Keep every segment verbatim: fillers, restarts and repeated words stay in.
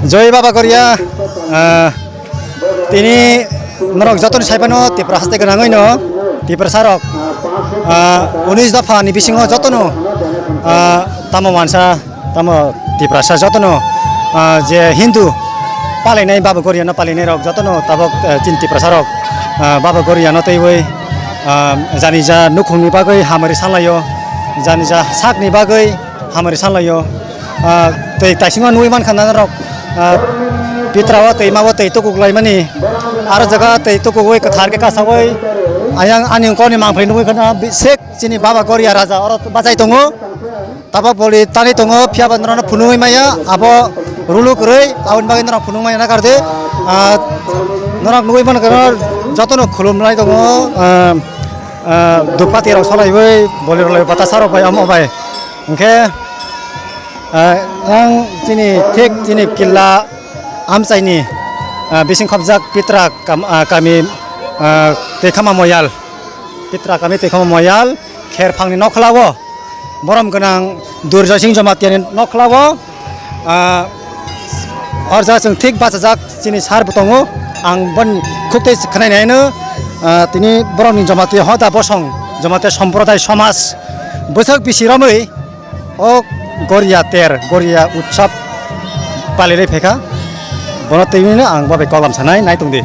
Joi Baba Goria, ah, tini norok jotono sai phano Tipra haste gwnangwi no, Tiprasa rok, ah, unis dopha ni bisingo jotono, ah, tamo wansa, tamo Tiprasa jotono, ah, je Hindu palainai Baba Goria no palainai rok jotono tabok, ah, chini Tiprasa rok, ah, Baba Goria no teiwi, ah, jani ja nukhung ni bagwi hamari sanlaio, jani ja sak ni bagwi hamari sanlaio. Ah, tei taisingo nugwi mankha norok, ah, Pitra o tei ma o tei tukuk laimani. Aro jaga tei tukugwi kwthar khe kasawi ayang ani ungkor ni mangpili nugwi khana bisek chini Baba Goria Raja oro bachai tongo. Tabok boli tani tongo, phiya ba norokno phunugwi maya, abo rulu kwrwi, aboni bagwi norok phunuk maya nakar de. Ah, norok nugwi mankha jotono khulumlai tongo, ah, ah, dukpati rok solaiwi, boli rok lai bata sarok bai omo bai. Hwnkhe, ah, ang chini thik chini killa amchaini, ah, bising khopjak Pitra kam-, ah, kami, ah, Tekhama Moyal, Pitra kami Tekhama Moyal, Kherphangni nokhla o, borom gwnang Durjoy Singh Jamatia ni nokhla o, ah, orja chwng thik bachajak chini sar bo tongo, ang boni khuk tei khwnai naino, ah, tini borokni Jamatia hoda bosong, Jamatia somprodai somaj bwsak bisi romwi, O Goria ter, Goria utsav palilai phaikha. Bono twiwino ang bo bai kok lam sanai, nai tongdi.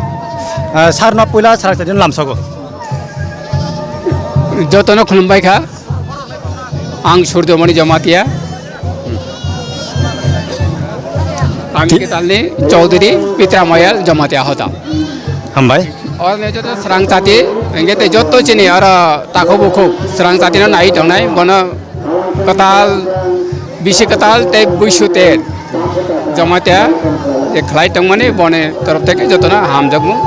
Ah, sarno puila sarang tadino lamsogo. Jotono khulumbai kha. Ang Surjomoni Jamatia. Ang Ki- Kitalni Chaudhary Pitra Moyal Jamatia hoda. Hambai. Orne joto srang chati, engke tei joto chini oro takhuk bukhuk srang chatino nai tongnai, bono kwtal, bisi kwtal tei buisu ter Jamatia je khlai tongmani boni torof theke jotono hamjakmung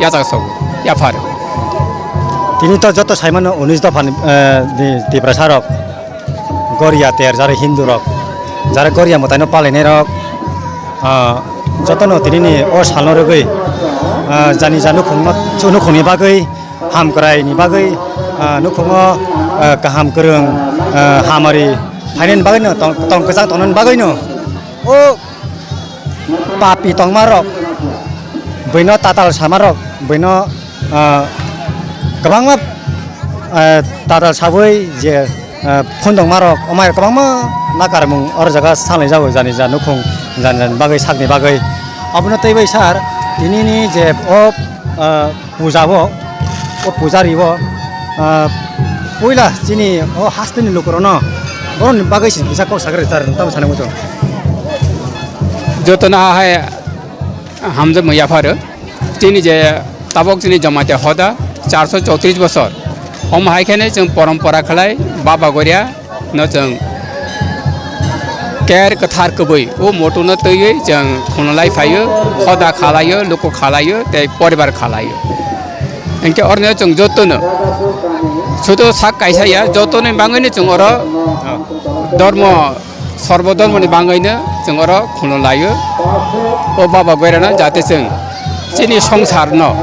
yachak sok yaphar. Tini to joto saimano unis dopha ni, eh, ni Tiprasa rok Goria ter jare Hindu rok, jare Goria mwtaino palainai rok, ah, jotono tini ni o salno rwgwi, ah, jani ja nukhungno, nukhungni bagwi, hamkrai ni bagwi, ah, nukhungo, ah, kaham kwrwng, ah, hamari phainani bagwino tong, tong kwchang tongnani bagwino o papi tongma rok, buino tatal sama rok, buino, ah, kwbangma, ah, tatal sawi je, ah, phundongma rok, omai kwbangma nakarmung oro jaga sanglai jago, jani ja nukhung, jani jani bagwi sakni bagwi. Abono tei bai sar, tinini je o, ah, puja o, o pujari o, ah, puila chini o hasteni lukurokno borokni bagwi se kisa kok sakhe rwchar, tamo sanai muchung. Jotono hai hamjakmung yapharo. Chini je tabok chini Jamatia hoda charso chowtris bosor. Omo hai kheno chwng porompora khlai Baba Goria no chwng ker kwthar kwbwi o moto no twiwi chwng khunulai phaio, hoda khalaio, luku khalaio, tei poribar khalaio. Hinkhe oroni chwng jotono sudo sak kaisa ya, jotoni bangwino chwng oro dormo, sorbo dormoni bangwino chwng oro khunulaio. O Baba Goirano jate chwng chini songsarno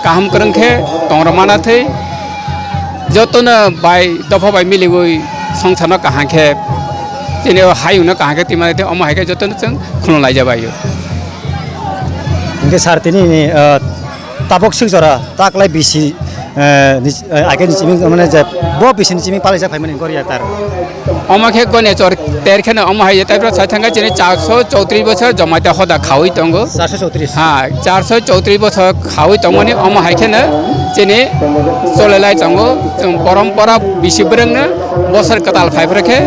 kaham kwrwng khe tongrwmana thwi, jotono bai dopha bai miliwi songsarno kaham khe, chini o hayungno kaham khe twimani thwi, omo hai khe jotono chwng khulumlai jabaio. Hinkhe sir, tini, ah, tabok sik jora taklai bisi, ah, ni, ah, age ni simi mane je bo bisi ni simi palaijak phaimani Goria ter. Omo khe Gonechor ter kheno omo hai je, tai bwrok sai thangkha chini charso chowtris bosor Jamatia hoda khaui tongo. Charso chowtris. Ha, charso chowtris bosor khaui tongmani omo hai kheno chini cholelai tongo. Chwng porompora bisi bwrwngno bosor kwtal phai phre khe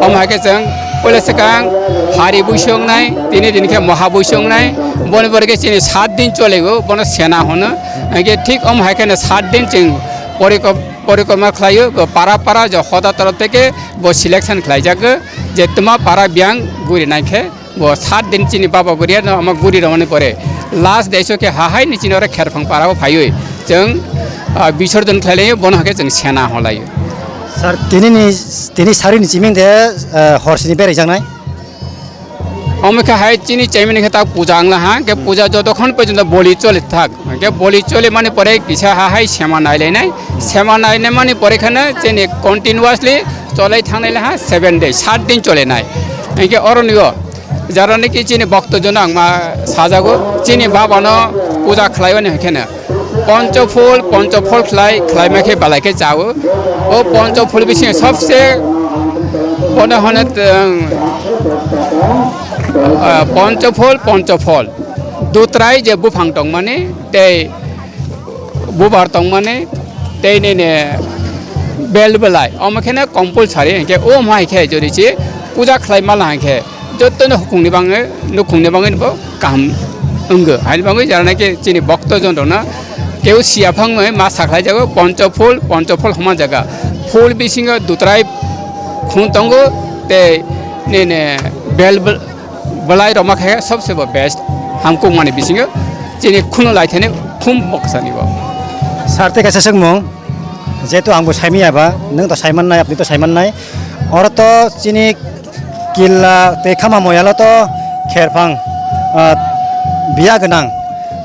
omo hai khe chwng puila swkang hari buisi wngnai, tini din khe moha buisi wngnai, boni pore khe chini sat din cholego, bono sena hwno. Hinkhe thik omo hai kheno sat din chwng porikop-, porikroma khlaio, bo para para je hoda torof theke bo selection khlaijak, je twma para biyang guri nai khe bo sat din chini Baba Goria no omo guri rwmani pore last day so khe hahai ni chini oro Kherphang para o phaiwi chwng, ah, bisorjon khlai laio, bono hakhe chwng sena holaio. Sir, tini ni, tini sari ni chiming de, ah, hor sini berai jaknai? Omo khe hai chini chaimani khe ta puja wngla ha, khe puja jotokhon porjonto boli choli thak, khe boli choli mani pore kisa ha hai sema nai lainai, sema nai nai mani pore kheno chini continuously cholai thangnai la ha seven days, sat din chole nai. Hinkhe oro nio Jara niki chini bhokto jono ang ma sajago, chini babano puja khlaiwani hwnkhe no poncho phul, poncho phul khlai, khlaima khe balai khe chao. O poncho phul bisingo sobse bono hwno, ah, poncho phul, poncho phul. Dutrai je buphang tongmani tei bubar tongmani tei nini bel belai, omo kheno compulsory hwnkhe, o ma hai khe jori se puja khlai mala hwnkhe jotono hukungni bagwi, nukhungni bagwi bo kaham wngwi. Haini bagwi jara naki chini bhokto jon rokno keu siya phangwi ma sakhlai jago, poncho phul, poncho phul homa jaga. Phul bisingo dutrai khung tongo tei nini bel bel-, belai roma khe sobse bo best, hamkuk mani bisingo chini khunu lai thani khum boksani bo. Sir, tei kaisa swngmung, jehetu ang bo saimanya ba, nwng to saimannai, apni to saimannai, oro to chini killa tei khama moyalo to kherphang, ah, biya gwnang,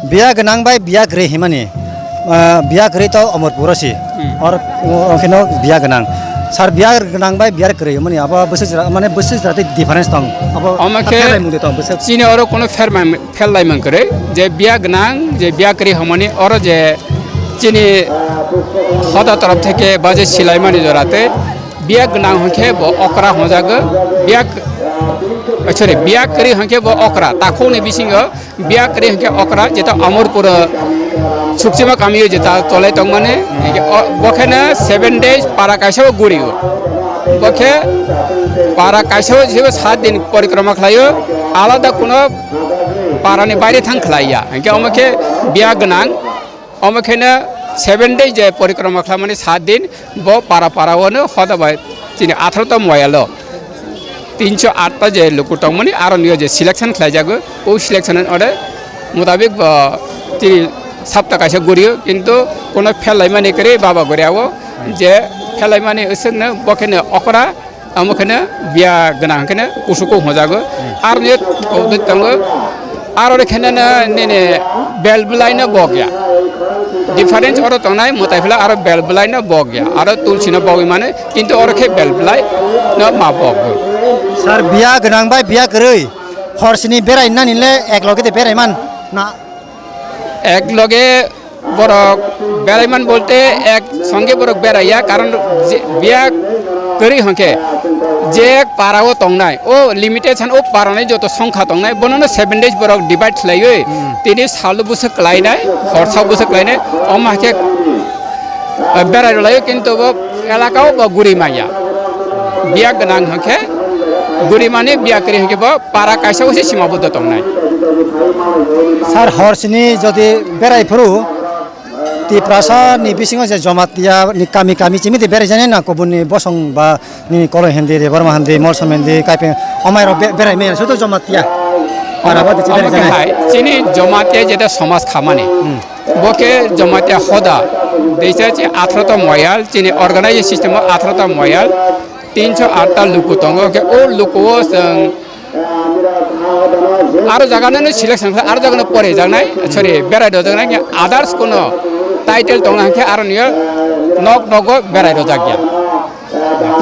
biya gwnang bai biya kwrwi himani, ah, biya kwrwi to Omorpuro si, Hmm. or, o, o kheno biya gwnang. Sir, biya gwnang bai biya kwrwi himani abo bwswk jora, mane bwswk jora tei difference tong, abo Omo khe khe lai mungde tong bwswk. Chini oro kono phermai-, pherlaimang kwrwi, je biya gwnang, je biya kwrwi hwnmani, oro je chini hoda torof theke ba je silaimani jora tei biya gwnang hwnkhe bo okra hwnjago, biya k-, sorry, biya kwrwi hwnkhe bo okra, takhukni bisingo biya kwrwi hwnkhe okra, jeta Amorpuro Sukchima kamio jeta tolai tongmani, hwnkhe o, bo kheno seven days para kaisa o gurio. Bo khe para kaisa o jebo saat din porikroma khlaio, alada kuno parani baire thang khlaiya. Hwnkhe omo khe biya gwnang, omo kheno seven days je porikroma khlaimani saat din bo para para o no hoda bai chini atharo ta moyalo tinso atta je luku tongmani aro niyo je selection khlaijago, o selection ore mutabik bo chini sapta kaisa gurio, kintu kono phelaimani kwrwi baba guriao je phelaimani aswkno bo kheno okra. Amo kheno biya gwnang kheno kusuku hojago. Hmm. Aro ni tongo. Aro re kheno na nini bel belai no bok ya. Difference oro tongnai mutai phela aro bel belai no bok ya. Aro tulsi no bogwi mane kintu oro khe bel belai no ma bok. Sir, biya gwnang bai biya kwrwi horsini berai nani le ek loge de berai man na? Ek loge borok beraiman bolte ek songe borok beraiya, karon je biya kwrwi hwnkhe je para o tongnai, o limitation o para ni joto songkha tongnai, bono no seven days borok divide khlaiwi, hmm, tini salo bwswk klainai, horsa bwswk klainai, omo hai khe, eh, berai rwlaio, kintu bo elaka o bo guri manya. Biya gwnang hwnkhe guri mani, biya kwrwi hwnkhe bo para kaisa usi simabuddo tongnai. Sir, horsini jodi berai phuru, Tiprasa ni bisingo je Jamatia ni kami kami chimi de berai jani na, kubun ni bosong ba ni Koloi Hindi, Debbarma Hindi, Molsom Hindi, Kaipeng, omai rok be-, berai maya, sudu Jamatia. Para ba de berai Omo khe jani. Hai, chini Jamatia jeta somaj khamani. Hmm. Bo khe Jamatia hoda, deisa chi atharo ta moyal, chini organization system o atharo ta moyal, tinso atta luku tongo, khe o luku o chwng aro jaga no selection khlai, aro jaga no pore jaknai, sorry, berai rojak nai, others kono title tongna hwnkhe aro niyo nok nogo berai rojak ya.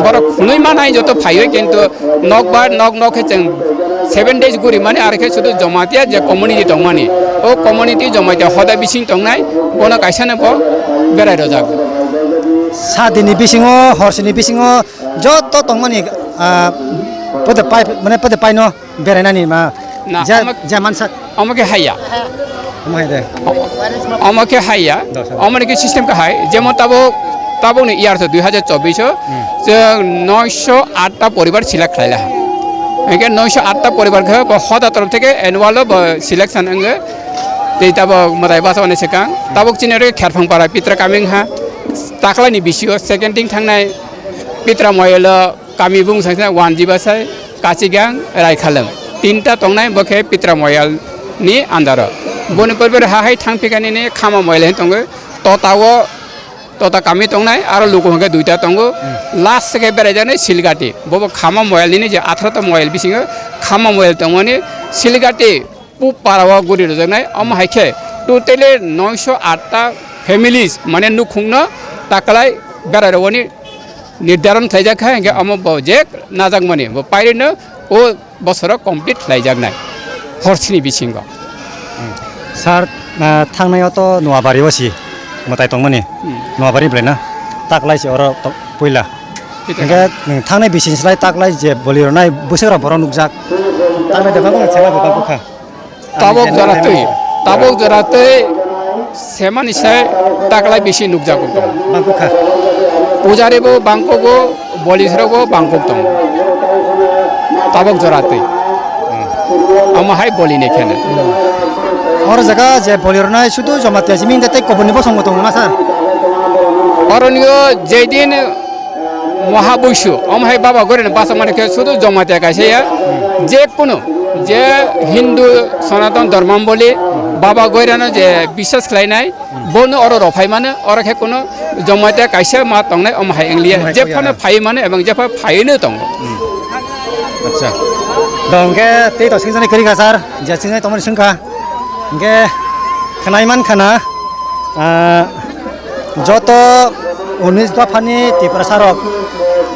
Borok khwnwi manai joto phaiwi, kintu nokbar nok nok khe chwng seven days guri mani, aro khe sudu Jamatia je community tongmani, o community Jamatia hoda bising tongnai, bono kaisa no bo berai rojak. Sadini bisingo, horsini bisingo joto tongmani, ah, pode pai, mane pode paino berainani ma Na, je, omo je mansa. Omo khe haiya. Omo hai de. Omo khe haiya. Dos. Omo ni khe system khe hai. Jemon tabuk, tabuk ni year so dui hajar chobbish o, Hmm. chwng noisho atta poribar select khlai laha. Hingke noisho atta poribar khe bo hoda torof theke annual o bo selection wngwi. Tei tabuk mwtai basa hwnwi swkang. Tabuk chini oro khe Kherphang para Pitra kami wngkha. Taklai ni bisio second ting thangnai Pitra moyolo. Kami bung sangsa Wanjibasai, Kachigang, Raikhalang. Tinta tongnai bo khe Pitra Moyal ni under o. Boni pore pore ha hai thang phikani ni Khama Moyal hin tongo. Tota o, Tota kami tongnai, aro luku hwnkhe duita tongo. Hmm. Last se khe berai jaknai Silgati. Bobo Khama Moyal nini je atharo ta moyal bisingo Khama Moyal tongmani Silgati. Pub para o guri rwjaknai, omo hai khe totally noisho atta families, mane nukhungno taklai berai rwani nirdaron khlaijak kha, hingkhe omo bo je najakmani, bo pairino o bosoro complete khlaijaknai, horsini bisingo. Hmm. Sir, ah, thangnai o to Noabari o si mwtai tongmani. Hmm. Noabari belai na? Taklai si oro to-, puila. Ita. Hingke, hmm, thangnai bising slai taklai je boli rwnai bwswk rok borok nukjak. Taklai de bangma chela bo bangkha. Tabok jora twi, tabok jora twi semani se taklai bisi nukjago tong. Bangkukha. Pujari bo bangkugo, bolisrok bo bangkuk tong. Tabok jora twi. Omo hai boli ni kheno. Oro jaga je boli rwnai sudu Jamatia simi tei kobor ni bosong bo tongo na sir? Oro nio jedin Moha Buisu, omo hai Baba Goirano bachakmani khe sudu Jamatia kaisa ya, je kunu je Hindu Sanatan Dharmamboli Baba Goirano je biswas khlainai, bono oro rw phai mano, oro khe kunu Jamatia kaisa ma tongnai, omo hai wng liya. Omo hai je phano phai mano ebong je pha phai no tongo. Hmm. Acha. Dong khe tei to singjani kwrwi kha sir, je singjani tongmani swngkha. Hingke khnai mankha na, ah, joto unis dophani Tiprasa rok,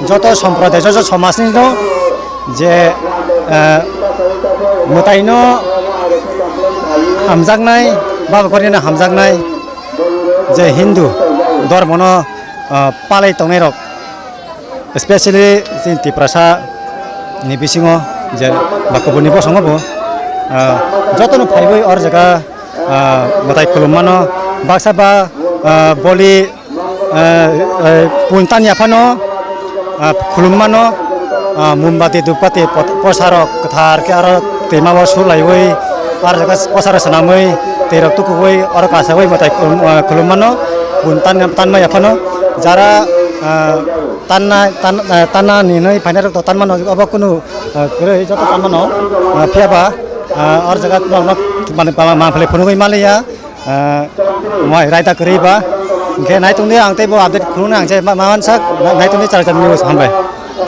joto somproday, joto somajni no je, ah, mwtaino hamjaknai, Baba Goirano hamjaknai, je Hindu dhormono, ah, palai tongnai rok, especially chini Tiprasa ni bisingo je Bakubuni bosongo bo, ah, jotono phaiwi or jaga, ah, mwtai khulum mano, baksa ba, ah, boli, ah, ah, puntan yaphano, ah, khulum mano, ah, mumbati, dupati, pot-, posarok kwthar khe aro twima o sulaiwi, ar jaga posarok swnamwi, twi rok tukuwi, oro kasawi mwtai khulum, ah, khulum mano, puntan tanma yaphano, jara, ah, Tanna, tan-, eh, tanna ni hinwi phainai rok to tanmano, obo kunu, eh, kwrwi joto tanmano, eh, phiya ba, eh, or jaga norok no mane pala ma phale phunugwi maliya, eh, mai raida kwrwi ba. Hingkhe nai tongdi ang tei bo update khulumnai ang je ma, ma wansa, nai tongdi char char news hambai.